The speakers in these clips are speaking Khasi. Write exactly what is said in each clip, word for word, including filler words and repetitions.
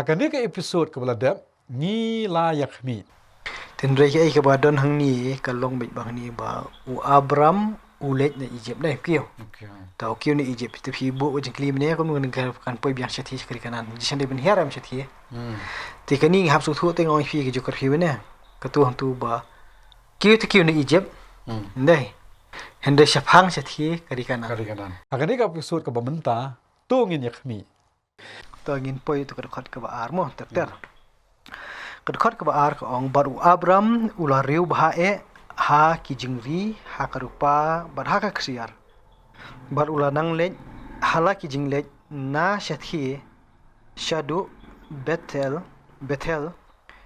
Kane ka episode kaba la dep, ngi la ïa khmih. Tynrai kaei kaba don hangne, ka long beit ba hangne ba u Abram u leit na Egypt, ne, kiew. Okay. Ta u kiew na Egypt, te phi buh ka jingkylli mynne, kum ngan kan poi biang shathie sha ka ri Kanaan. Jingshisha dei ban hiar em shathie. Hmm. Te kane ngi hap sngewthuh te nga ong ïa phi ka jingkyrkhu mynne. Katu hangtu ba kiew te kiew na Egypt. Hmm. Ndei. Hynrei shaphang shathie ka ri Kanaan. Ka ri Kanaan. Ha kane ka episode kaba mynta, to ngin ïa khmih. To ngin poi ïa ka dkhot kaba ar mo, ter ter. Ka dkhot kaba ar ka ong, bad u Abram u la riewbha eh ha ki jingri, ha ka rupa bad ha ka ksiar. Bad u la nang leit ha la ki jingleit na shathie, shaduh Bethel, Bethel,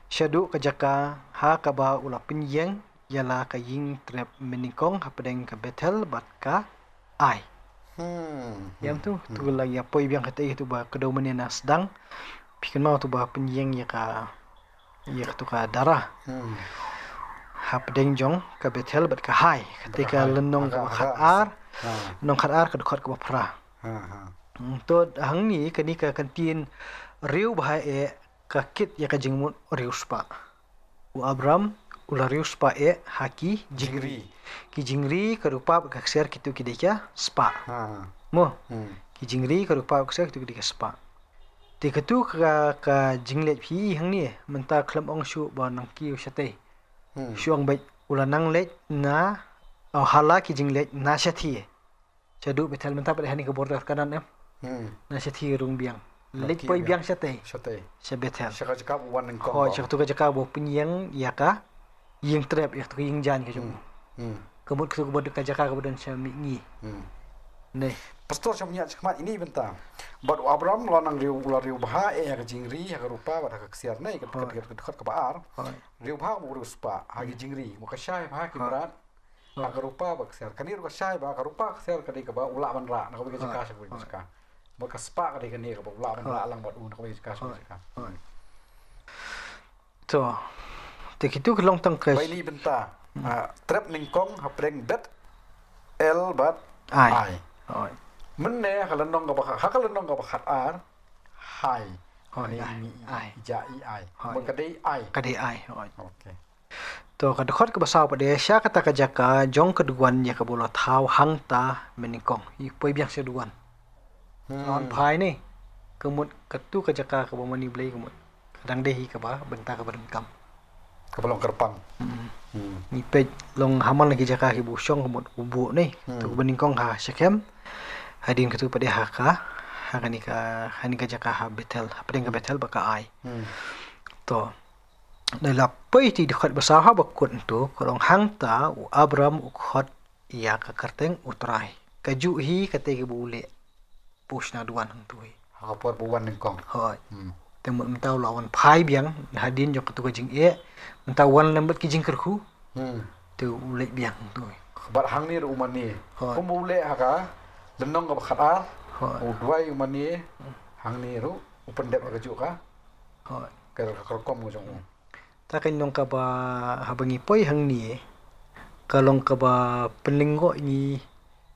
shaduh ka jaka ha kaba u la pynïeng ïa la ka ïing trep mynnyngkong hapdeng ka Bethel bad ka Ai. Hmm. Ïa tu, hmm, tu la ïa poi biang, kata ïa tu ba ka dei mynne na sdang. Phi kynmaw tu ba pynïeng ïa ka, ïa ka tu ka dara. Hmm. Hapdeng jong ka Bethel bad ka Ai. Kata ka lynnong kaba khat ar. Ha. Lynnong khat ar, ka dkhot kaba phra. Ha, ha. Hmm, to hangne kane ka kyntien riewbha eh ka kit ïa ka jingmut riewspah. U Abram u la riewspah eh ha ki jingri. Jingri. Ki jingri, ka rupa bad ka ksiar, kitu ki dei ki spah. Ha. Mo. Hmm. Ki jingri, ka rupa bad ka ksiar, kitu ki dei ki spah. Te katu ka, ka jingleit phi hangne, mynta khlem ong shuh ba nang kiew shatei. Hmm. Shu ong beit u la nang leit na, oh, ha la ki jingleit na shathie. Shaduh Bethel, mynta pat hangne ka border Kanaan, em. Hmm. Na shathie rung biang. Leit poi biang shatei. Shatei. Sha Bethel. Sha ka jaka ba wan nyngkong. Hooid, sha katu ka jaka ba pynïeng ïa ka ïing trep, ïa katu ka ïing jaiñ ka jong u. Hmm. Hmm. Ka mut katu ka ba, ka jaka kaba don sha mihngi. Hmm. Ne. Pastor, sha mynta, sha khmat ine mynta. Bad u Abram u la nang riew, u la riewbha eh ha ka jingri, ha ka rupa bad ha ka ksiar, ne, ka, ka, ka, ka dkhot kaba ar. Hooid. Riewbha mo riewspah ha ki jingri, mo ka shai bha ki mrad. Ha ka rupa bad ka ksiar. Kane ruh ka shai ba ka rupa ka ksiar ka dei kaba u lah ban rah na kawei ka jaka sha kawei ka jaka. Bad ka spah ka dei kane kaba u lah ban rah lang bad u na kawei ka jaka sha kawei ka jaka. To. Te kitu ka long tang ka. Ba ine bynta. Hmm. Ah, trep nyngkong hapdeng Bethel bad Ai. Ai. Hooid. Mynne ha ka lynnong kaba khat, ha ka lynnong kaba khat ar. Hai. Hooid, ai. Ai. Ija i ai. Hooid. Bad ka dei ai. Ka dei ai. Hooid. Okay. To, ka dkhot kaba saw pat de, sha kata ka jaka jong ka duwan ïa kaba u la thaw hangta mynnyngkong. I poi biang sha duwan. Hmm. Ngan phai ne. Ka mut katu ka jaka kaba mane Blei ka mut. Ka dang dei hi kaba bynta kaba donkam. Kaba long kyrpang. Hmm. Hmm. Ngi peit long ha man la ki jaka kiba u shong ka mut u buh ne. Hmm. To kaba nyngkong ha Shekhem. Hadien katu pat de ha ka, ha kane ka, ha kane ka jaka ha Bethel. Hapdeng ka Bethel bad ka Ai. Hmm. To. Dei la poi te dkhot ba saw ha ba kut ntu, ka long hangta u Abram u khot ïa ka kyrteng U Trai. Kajuh hi kata kaba u leh. Pus na duwan hangtu hi. Ha ka por ba u wan nyngkong. Hooid. Hmm. Te mut mynta u la wan phai biang, hadien jong katu ka jingeh, mynta u wan lem bad ki jingkyrkhu. Hmm. Te u leit biang hangtu hi. Bad hangne ruh u mane. Hooid. Kumba u leh ha ka lynnong kaba khat ar. Hooid. U duwai u mane, hangne ruh u pyndep ha kajuh ka. Hooid. Ka, ka rukom ka jong u. Ta ka long kaba haba ngi poi hangne, ka long kaba pynlyngngoh ngi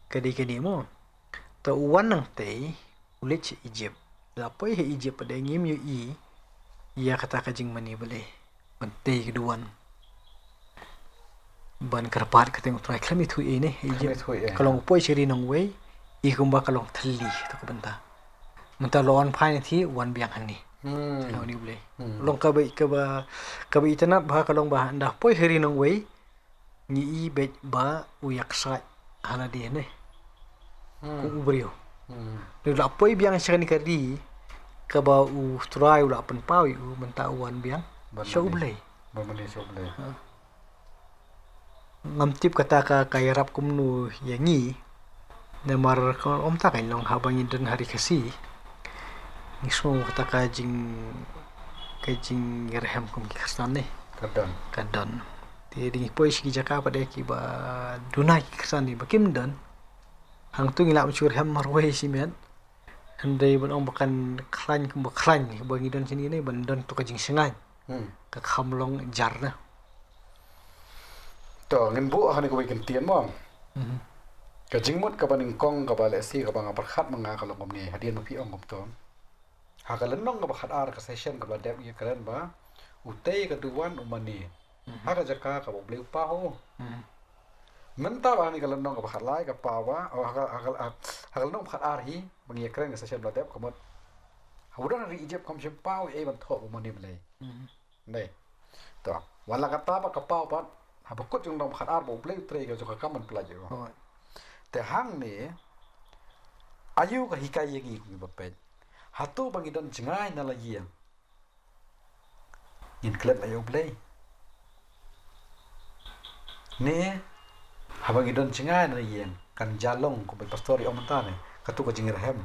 ka dei kane mo. Ta u wan nangtei, u leit sha Egypt. La poi ha Egypt pat de ngim ïohi ïa kata ka jingmane Blei. Ban tei ka duwan. Ban kyrpad ka kyrteng U Trai, khlem ithuh ei ne, Egypt. Khlem ithuh ei. Ka long u poi sha ri nongwei, i kumba ka long thylli, to ka bynta. Mynta la wan phai na thi, wan biang hangne. Hmm. Sha une U Blei. Hmm. Long kaba, kaba, kaba itynnad bha ka long ba, ynda poi sha ri nongwei, ngi i beit ba u ïaksaid ha lade ne. Hmm. Kum u briew. Hmm. Ngi la poi biang sha kane ka ri, kaba U Trai u la pynpaw ïa u, mynta u wan biang. Ban mane. Sha U Blei. Ban mane sha U Blei. Ha. Ngam tip kata ka, ka ïarap kumno ïa ngi. Namar ka, ym ta ka long haba ngi don ha ri Khasi. Ngi sngew kata ka jing, ka jingrhem kum ki Khristan ne. Ka don. Ka don. Te dei ngi poi sha ki jaka pat de kiba duna ki Khristan ne ba kim don. Hangtu ngi lah ban shu rhem marwei shimet. Hynrei ban ong ba kan khlaiñ kumba khlaiñ, ba ngi don shane ne, ban don tu ka jingshngaiñ. Hmm. Ka kham long jar na. To, ngin buh ha kane kawei ka ktien mo. Mhm. Ka jingmut kaba nyngkong kaba lehse kaba nga pyrkhat ma nga ka long kumne, hadien ba phi ong kumto. Ha ka lynnong kaba khatar ka session kaba dep ngi kren ba utei ka duwan u mane ha ka jaka kaba U Blei u paw. Mynta ba ha kane ka lynnong kaba khatlai ka paw ba, oh, ha ka, ha ka, ha ka lynnong kaba khatar hi ba ngi kren ka session ba la dep ka mut, ha u don ha ri Egypt kam shym paw ei ban thoh ba u mane Blei. Dei. To, wat la kata ba ka paw pat, haba kut jong lynnong khatar ba U Blei u trei ka jong ka kam ban pyllait ïa u. Te hangne, aïu ka hikai ïa ngi kum ngi ba peit? Hato ba ngi don jngai na la ïing ngin klet la ïa U Blei? Ne haba ngi don jngai na la ïing kan jia long kumba i pastor i ong mynta ne, kato ka jingrhem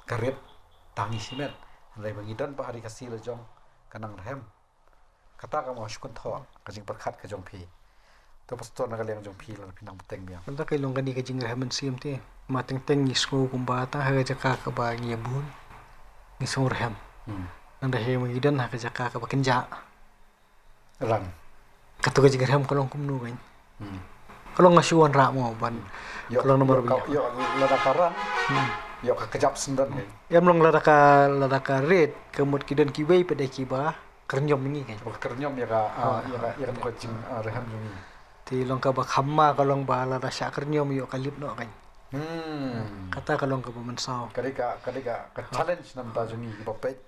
ka rit tang i shimet. Hynrei ba ngi don ba ha ri Khasi la jong ka nang rhem. Kata ka mut shu kynthoh ka jingpyrkhat ka jong phi. To pastor na ka liang jong phi lada phi nang bteng biang. Mynta ka long kane ka jingrhem mynsiem te. Ma teng teng ngi sngew kumba tang ha ka jaka kaba ngi ïa bun ngi sngew rhem. Nangta hi ma ngi don ha ka jaka kaba kynjah. Rang. Kato ka jingrhem ka long kumno kan. Ka long nga shu wanrah mo ban. Ka long namar ïoh lada ka rang. Ïoh ka kjap syndon kan. Em long lada ka, lada ka rit ka mut ki don kiwei pat de kiba kyrñiom ngi kan. Ba kyrñiom ïa ka, ah, ïa ka, ïa ka jing, ah, rhem jong ngi. Te long kaba kham ma ka long ba lada shah kyrñiom ïoh ka lip noh kan. Kata ka long kaba mynsaw. Ka dei ka, ka dei ka, ka challenge namar jong ngi kiba peit.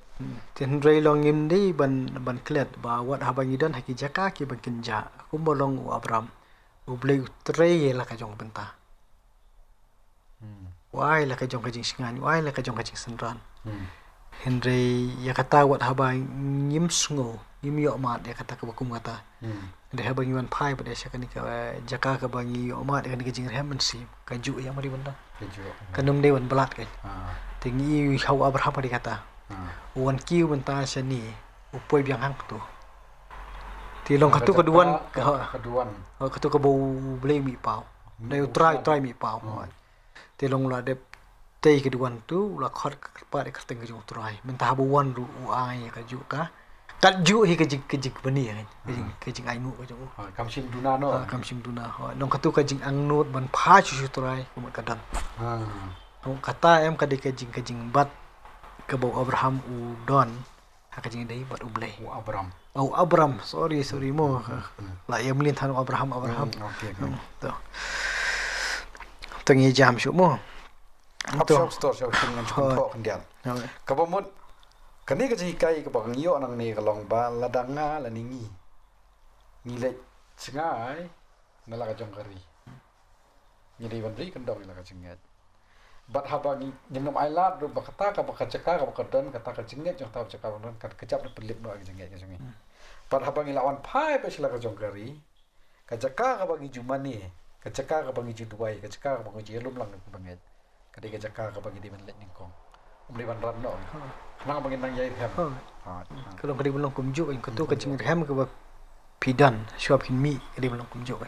Te hynrei long ngim dei ban, ban klet ba wat haba ngi don ha ki jaka kiba kynjah kumba long u Abram, U Blei u trei ïa la ka jong ka bynta. U ai la ka jong ka jingsngain, u ai la ka jong ka jingsynran. Hynrei ïa kata wat haba ngim sngew, ngim ïoh mad ïa kata kaba kum kata. Hynrei haba ngi wan phai pat de sha kane ka jaka kaba ngi ïoh mad ïa kane ka jingrhem mynsiem, ka juh ïa ma dei ban da. Ka nym dei ban blat kan. Te ngi ïohi ha u Abraham ka dei kata. U wan kiew mynta shane, u poi biang hangto. Te long kato ka duwan, ka duwan. Kato kaba U Blei mih paw. Dei U Trai, U Trai mih paw. Te long la dep tei ka duwan to, la khot ka kyrpad ka kyrteng ka jong U Trai. Mynta haba wan ruh u ai ka juh ka. Kat juh hi ka jing, ka jing bani kan. Ka jing, ka jingaiñguh ka jong u. Kam shym duna noh. Kam shym duna. Long kato ka jingangnud ban phai sha U Trai, kumta ka don. Kata em ka dei ka jing, ka jingbat kaba u Abraham u don ha ka jingïadei bad U Blei. U Abram. Oh, U Abram. Sorry, sorry mo. La ïa mlien than u Abraham, Abraham. To. To ngi jam shuh mo. To. Kaba mut kane ka jinghikai kaba ngi ïoh nangne ka long ba lada nga lane ngi, ngi leit jngai na la ka jong ka ri, ngi dei ban ri kyndong ïa la ka jingngeit. Bad haba ngi, ngim nym ailad ruh ba kata kaba ka jaka kaba ka don, kata ka jingngeit jong kata ka jaka kaba don, ka kjap da pynlip noh ka jingngeit ka jong ngi. Bad haba ngi la wan phai pat sha la ka jong ka ri, ka jaka kaba ngi ju mane, ka jaka kaba ngi ju duwai, ka jaka kaba ngi ju ïalum lang da kaba ngeit, ka dei ka jaka kaba ngi dei ban leit nyngkong. Ym dei ban ran noh. Khnang ba ngin nang ïai rhem. Ka long ka dei ban long kumjuh, kato ka jingrhem kaba phi don shuwa phin mih, ka dei ban long kumjuh.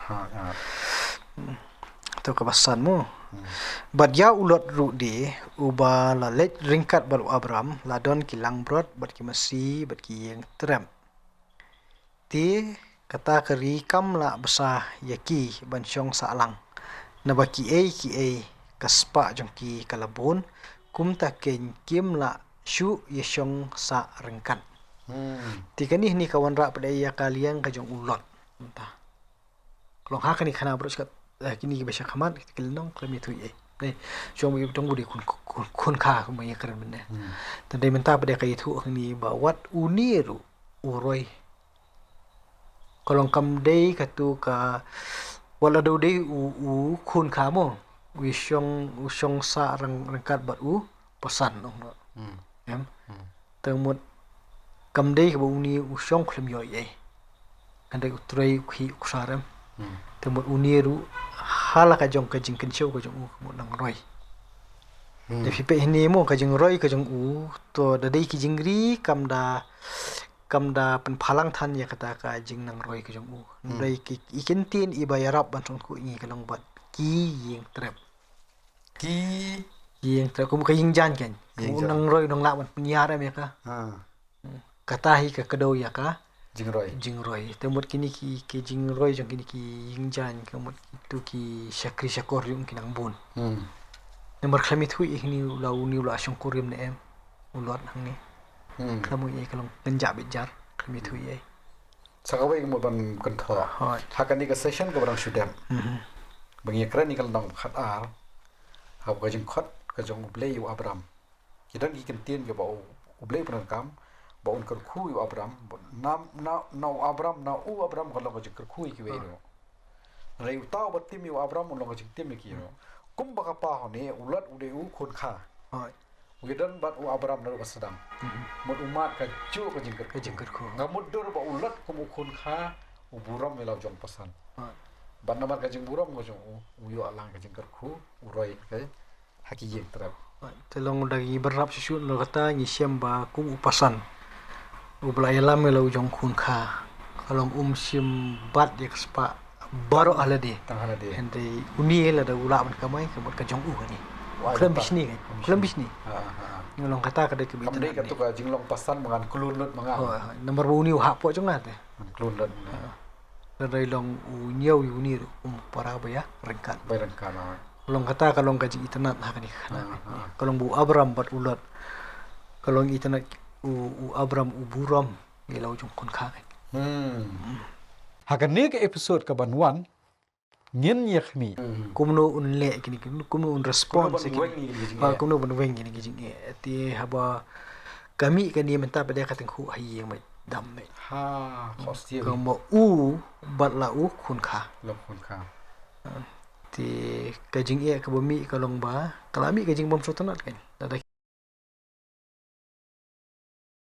To kaba san mo. Bad ïa u Lot ruh de, uba la leit ryngkat bad u Abram, la don ki langbrot bad ki masi bad ki ïing trep. Te kata ka ri kam lah bsa ïa ki ban shong sah lang. Naba kiei kiei ka spah jong ki ka la bun, kumta keiñ kim lah shuh ïa shong sah ryngkat. Te kane hynne ka wanrah pat ïa ka liang ka jong u Lot. Mynta ka long ha kane khana baroh shi kat, eh, kine kiba sha khmat ki lynnong khlem ïathuh ei. Dei, shong ba ïa tong u dei khun, khun, khun kha kumba ngi kren mynne. Te dei mynta pat ïa ka ïathuh kane ba wat une ruh u roi. Ka long kam dei kato ka, wat la dei u, u khun kha mo, u shong, u shong sah ryng, ryngkat bad u pasan ong noh. Em. Te mut kam dei kaba une u shong khlem ïoh ei. Kan dei U Trai u khih u ksar em. Te mut une ruh ha la ka jong ka jingkynshew ka jong u ka mut nang roi. Te phi peit hynne mo ka jingroi ka jong u, to da dei ki jingri kam da, kam da pynphalang than ïa kata ka jingnang roi ka jong u. Dei ki, i kyntien iba ïarap ban sngewthuh ïa ngi ka long bad ki ïing trep. Ki ïing trep, kum ka ïing jaiñ kan. Ïing jaiñ. U nang roi u nang lah ban pynïar em ïa ka. Kata hi ka kdew ïa ka jingroi. Jingroi. Te mut kine ki, ki jingroi jong kine ki ïing jaiñ ka mut kito ki shakri shakor jong ki nang bun. Namar khlem ïathuh ïa kine u la une u la shongkurim ne em. U Lot hangne. Hmm. Ka la mut ïa ka long kynjah bit jar, ka la mih thu ïa. Sa kawei ka mut ban kynthoh. Hooid. Ha kane ka session kaba dang shu dep. Mhm. Ba ngi kren ïa ka lynnong khatar. Ha ka jingkhot ka jong U Blei ïa u Abram. Ki don ki kyntien kiba u, U Blei u pyndonkam ba un kyrkhu ïa u Abram, ba na, na, na u Abram, na u Abram ka long ka jingkyrkhu ïa kiwei ruh. Hynrei uta uba tim ïa u Abram un long ka jingtim ïa ki ruh. Kumba ka pa hangne, u Lot u dei u khun kha. Hooid. U ïadon bad u Abram naduh ba sdang. Mhm. Mut u mad kajuh ka jingkyrkhu. Ka jingkyrkhu. Nga mutdur ba u Lot kum u khun kha, u burom ïa la u jong u pasan. Hooid. Bad namar ka jingburom ka jong u, u ïoh lang ka jingkyrkhu, u roi ka ha ki ïing trep. Te long da ngi bynrap shuh shuh, long kata ngi shem ba kum u pasan uba la ïalam ïa la u jong u khun kha, ka long um shim bat ïa ka spah baroh ha lade. Tang ha lade. Hynrei une lada u lah ban kamai, ka mut ka jong u kane. Wah, khlem bishni kan. Khlem bishni. Ha, ha, ha. Long kata ka dei ka bit. Kam dei ka tu ka jinglong pasan ba ngan klun lut ma nga. Hooid, hooid. Namar ba une u hapdeng jong nga te. Ngan klun lut ma nga. Hynrei long u ñiew ïa une ruh kum para ba ïa ryngkat. Ba ïa ryngkat, hooid. Long kata ka long ka jingitynnad ha kane ka khynnah. Ah, ah. Ka long ba u Abram bad u Lot. Ka long itynnad u, u Abram u burom ïa la u jong u khun kha. Hmm. Ha kane ka episode kaban wan ngin ïa khmih. Hmm. Kumno un leh kine, kumno un respond. Kumno ban weng ïa kine ki jingeh. Ha, kumno ban weng ïa kine ki jingeh. Te haba ka mih kane mynta pat de ka tyngkhuh ha ïing bad dam bad. Ha, khohsiew. Kumba u bad la u khun kha. La u khun kha. Te ka jingeh kaba mih ka long ba ka la mih ka jingbymsngewtynnad kan. Lada